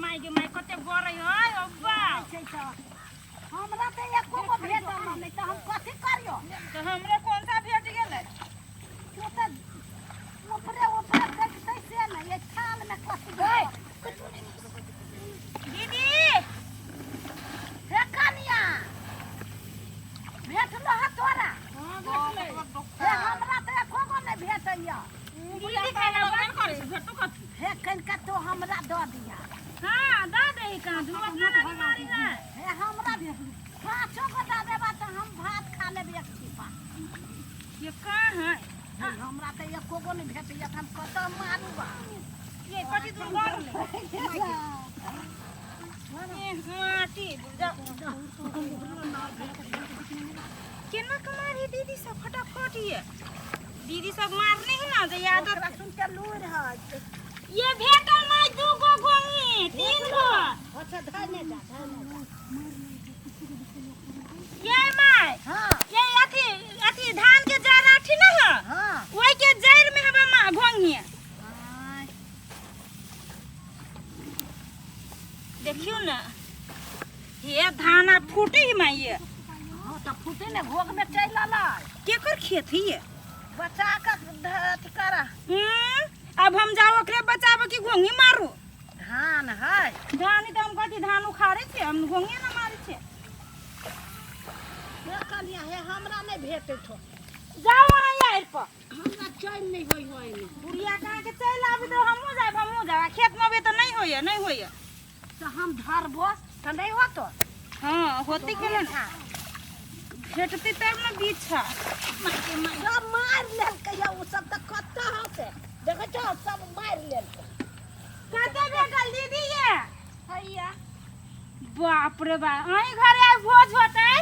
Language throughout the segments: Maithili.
माय गे माय कते गरै है अब्बा छै तऽ हमरा तऽ एको गो भेटल नहि तऽ हम कथी करियो तऽ हमरे कोन सा भेट गेलै तू तऽ ऊपरे ऊपरे देखतै से नहि ये थालमे कथी भेटल? दीदी हे कनिया भेटलो है तोरा हां भेटलै हे हमरा तऽ एको गो नहि भेटैया दीदी खाना बन करै छै भेटो कथी हे कनिका तो हमरा दऽ दिया हां दऽ दही कहाँ तू अपना लागी मारी ना हे हमरा पाँचो गो दऽ देबा तऽ हम भात खा लेब एक छिपा ये कहाँ है हे हमरा तऽ एको गो नहि भेटैया तऽ हम कतऽ मारू बा ये कथी दूर गरलै ये माटी जा केना के मारी दीदी सब फटाफट ये दीदी सब मारने है ना जे याद ओकरा सुन के लूर है ये भेटल माय दू गो घोंगी तीन गो अच्छा धने जा धने जा ये my हाँ ये अथी अथी धान के जड़ आठी ना है हाँ ओई के जड़ में हवा मा घोंगी हाँ देखियो ना ये धान आ फूटे ही माय ये हाँ तऽ फूटे ने घोघ में चलि अलै केकर खेत है ये बचा कऽ अथी कर अब हम जाओ ओकरे बचाबे कि घोंगी मारू धान है धान तऽ हम कथी धान उखाड़े छियै हम घोंगे ना मारे छियै हे कनिया हे हमरा नहि भेटैत हो जाओ अहाँ यार पर हमरा चैन नहि होइ हो एहिमे बुढ़िया कहाँ के चलि आबी तऽ हमहूँ जायब हमहूँ जायब आ खेतमे अबै तऽ नहि होइए नहि होइए तऽ हम धरबो तऽ नहि होतो हँ होतै केना ने भेटतै तब ने बीछा सब मारि लेलकै या ओ सब तऽ कतऽ होतै देखै छौ सब मारि लेलकै कते भेटल दीदी ये हैया बाप रे बाप अहीं घरे आइ भोज होतै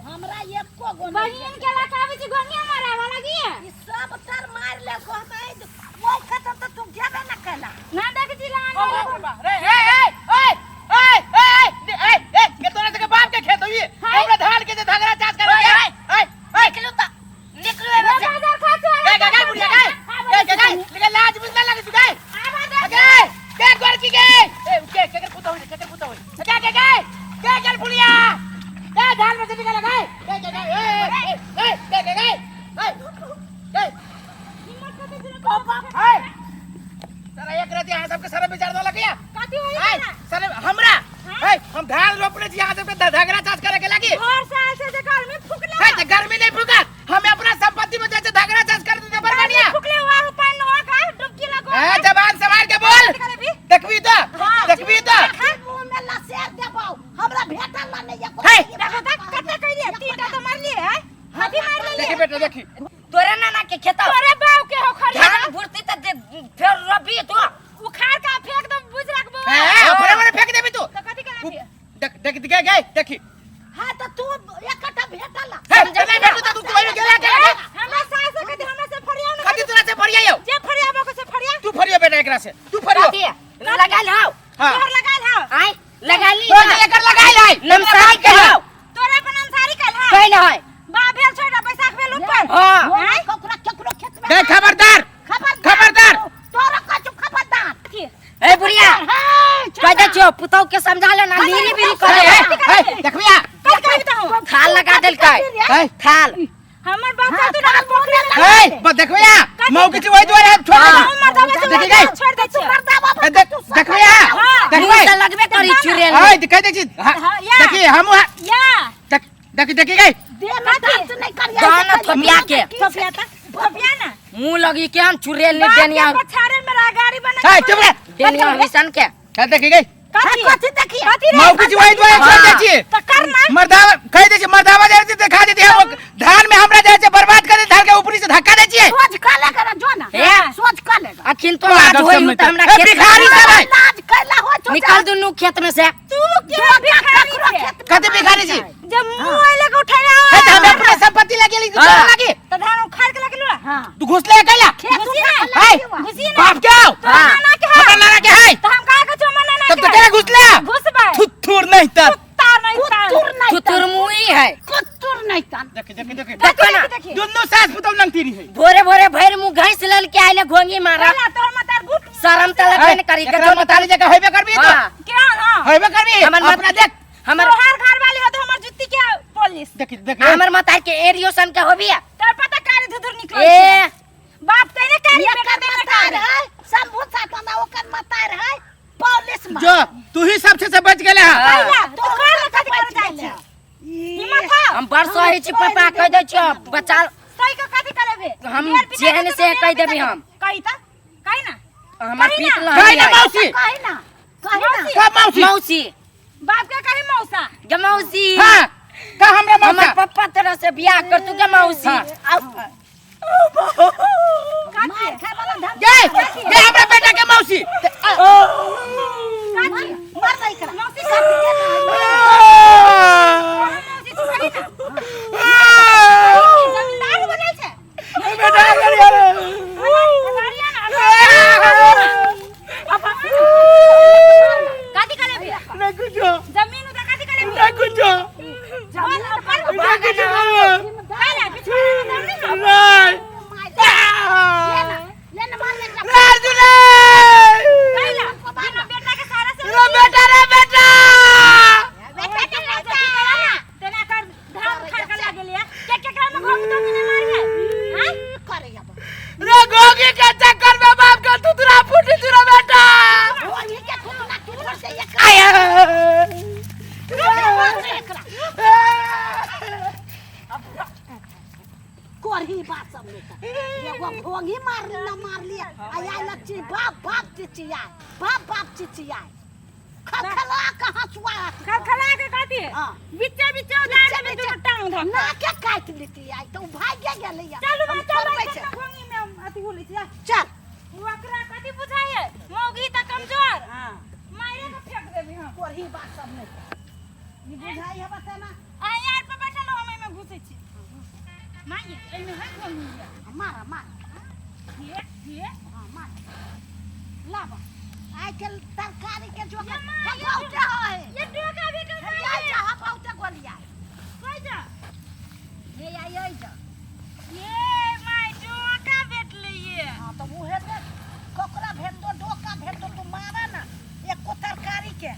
हमरा एको गो नहि बहिन के लऽ आबै छी घोंघिया माराबऽ लगिए ई सब तर मारि लेलको हम ओहि खतर तऽ तू गेबे न कैला ना देख छी लान रे ए ए ए ए ए ए ए के तोरा के बाप के खेत होई हमरा धान के जे धगरा चास कर ए ए ए निकलू तऽ निकलू एमे से बाजार खा चल गए गए बुढ़िया गए गए गए लेकिन लाज बुझ ना लगे तू गए गए के गोरकी गए ए के के पुता होई के पुता होई के के गए के के बुढ़िया के धान में से निकल गए के के गए ए ए ए के के गए ए ए सारा एक रात यहाँ सबके सारा विचार दो लगिया कथी होई ए सारे हमरा ए हम धान रोपले छी यहाँ सबके धगरा चास करे के लागी हर साल से जे गर्मी फुकले ए त गर्मी नहीं फुकत हमें अपना संपत्ति में जैसे धगरा चास कर देते बर्बादिया फुकले हुआ हो पानी हो का डुबकी लगो ए जबान संभाल के बोल देखबी तो देखबी तो मुँह में लसेर देबौ हमरा भेटल ना नहीं एको हे! देखो त कते कइले तीनटा तो मारलिए है हाथी मार देखी लेलिए बेटा देखी तोरे नाना के खेत तोरे बाप के हो खरी धान भुरती तऽ फेर रबी तो उखाड़ का फेंक दो बुझ रखबो ए अपने मने फेंक देबी तू तो कथी करे भी देख देख देख गए देखी हाँ तो तू एकटा भेटल ना हे नहीं बेटू तो तू कोई गेला के हमरा सास से कथी हमरा से फरिया ना कथी तोरा से फरिया यो जे फरियाबो को से फरिया तू फरियो बेटा एकरा से तू फरियो कथी लगा लाओ हां तोहर लगाल हौ आय लगा ली तो एकर लगाइल है नमसाई के हौ तोरे पर नमसारी कल हौ कैल है बा भेल छोड़ बैसाख भेल ऊपर हां आय ककरो ककरो खेत में गए खबरदार खबरदार खबरदार। तोरा कछु खबरदार ए बुढ़िया कह दे छो पुतौ के समझा ले ना लीरी बीरी करे ए ए देखबिया कल कही तो हूँ थाल लगा देलकै ए थाल हमर बच्चा तू ना पोखरे में ए बस देखबिया मऊ किछु वही दुआरे हम छोड़ हाँ। हम मरदावा से देखी गई छोड़ दे छियै मरदावा ए, देख देखबिया हाँ। देखबै मुंह से लगबे करी चुड़ैल ए दिखाई दे छी हाँ, हाँ, या। देखी हम या देख देखी देखी गई देह में दर्द नहीं करिया दाना थपिया के थपिया ता थपिया ना मुंह लगी के हम चुड़ैल ने बाप के देनिया पछाड़े में रहा गाड़ी बना ए चुप रे देनिया हरिसन के चल देखी गई कथी कथी देखिए कथी रे मऊ किछु वही दुआरे छोड़ दे छी तो कर ना मर्दावा कह दे छी मर्दावा जाय छी देखा देती हम धान में हमरा जाय छै बर्बाद कर दे धान के ऊपरी से धक्का दे छियै सोच कर लेगा ना जो ना हे। सोच कर लेगा अखिन तो लाज होई त हमरा ए, खेत में भिखारी सब है। लाज कैला हो तो निकल दुनू खेत में से तू क्यों भिखारी छे कथी भिखारी छी जब मुंह आइले के उठैला हे त हमे अपना संपत्ति लगे ली हाँ। तोरा लगे तो धान उखाड़ के लगलू हां तू घुस ले कैला खेत घुसी ना। उठा है के लगी घुसी ना बाप के आओ तोरा हाँ। नाना के हमरा है नाना के है तो हम काहे के छो नाना तब के तो केना घुस ले घुसबै थुथुर नहीं तर कुत्ता नहीं तान कुत्तुर नहीं थुथुर मुई है कुत्तुर नहीं तान देखी देखी देखी देखो ना देखी दुन्नू सास पुतौ लंगती रही भोरे भोरे भरि मुंह घैस लेल के आइले घोंगी मारा तोरा तोहर मतार गुट शरम त लगबे न करी एकरा मतारी जगह होइबे करबी तो। हाँ। के हां होइबे करबी। हमर मत- अपना देख। हमर तोहार घर वाली हो तो हमर जुत्ती के पॉलिश। देख देख। हमर मतारी के एरियो सन के होबी है। तोर पता कारी धुधुर निकल ए बाप तेने कारी एकर बेटा तेने मतार कारी। है शंभू सातना ओकर मतार है पॉलिश में। जो तू ही सबसे से बच गेले हां। हाँ। कैला तो घर में कथी करे जाइ बच गेले। छी? हिम्मत हो। हम बड़ सही छी पापा, कह दै छियो बच्चा। सही के कथी करेबे? हम बेर पिता जेहन के तो से बेर कह पिता देबी के। हम। कही त कही ना। हमर कही पीत ना। कही ना लहरी मौसी। कही ना कही ना। मौसी। का मौसी? मौसी। बाप के कही मौसा। गे मौसी। हां का हमरा हमर मौसा? पप्पा तरह से बियाह कर तू गे मौसी। हाँ। मार खाए वाला धन। गे गे हमरा बेटा के मौसी। मार मार नहीं करा। मौसी सब के ना। मौसी तू कही ना। जमींदार बनल छै। बेटा करिया रे। गाड़िया ना। कथी करेबे? नहीं कुछो। जमीन उधर कथी करेबे? नहीं कुछो। बोल पर नहीं कुछो। कैला बिछवाना में दम नहीं हो। नहीं। ले ना ले ना मार ले। राजू रे। कैला बिना बेटा के सारा से रे बेटा रे बेटा। बेटा के राजा ना तेना कर धाम खड़ कर लागेलिया के केकरा में घोंघ तो नहीं मारबे? हां करे अब रे गोगी के चक्कर में बाप का तुतरा फूटी तुरा बेटा। गोली के थुतना थुतर से एक आया। एकरा कोरही बात सब लेता एगो घोंघी मार ना मार लिया आया लच्ची बाप बाप चिचिया बाप बाप चिचिया खलखला के हंसुआ खलखला के कहती है। हाँ। बिच्चे बिच्चे उतार देबे बिच्चे। दुनू टांग धक। ना के काटि लेती आई तो भाग गेलै। चलू हम मां चलू छोड़बै छै। घोंघी में हम अथी होली छै। चल। ओकरा कथी बुझाइ है? मौगी त कमजोर। हां मारे के फेंक देबी हम। कोरही बात सब नहीं ई बुझाइ हबा तेना। आ यार पर बैठल हो, हम एहिमे घुसै छी। माँ ये एहिमे है घोंघी ये। मार मार। ये ये हां मार लाब आइ के तरकारी के जोकर ये माँ, हम ये बहुते है। ये डोका भेटल हे माँ आई ये। जा हम बहुते गोलिया। कहि जा। हे आई आई जा। ये my डोका भेटलै ये। हां तो उहे देख ककरा भेटतो डोका भेटतो तू मारा ना एको तरकारी के।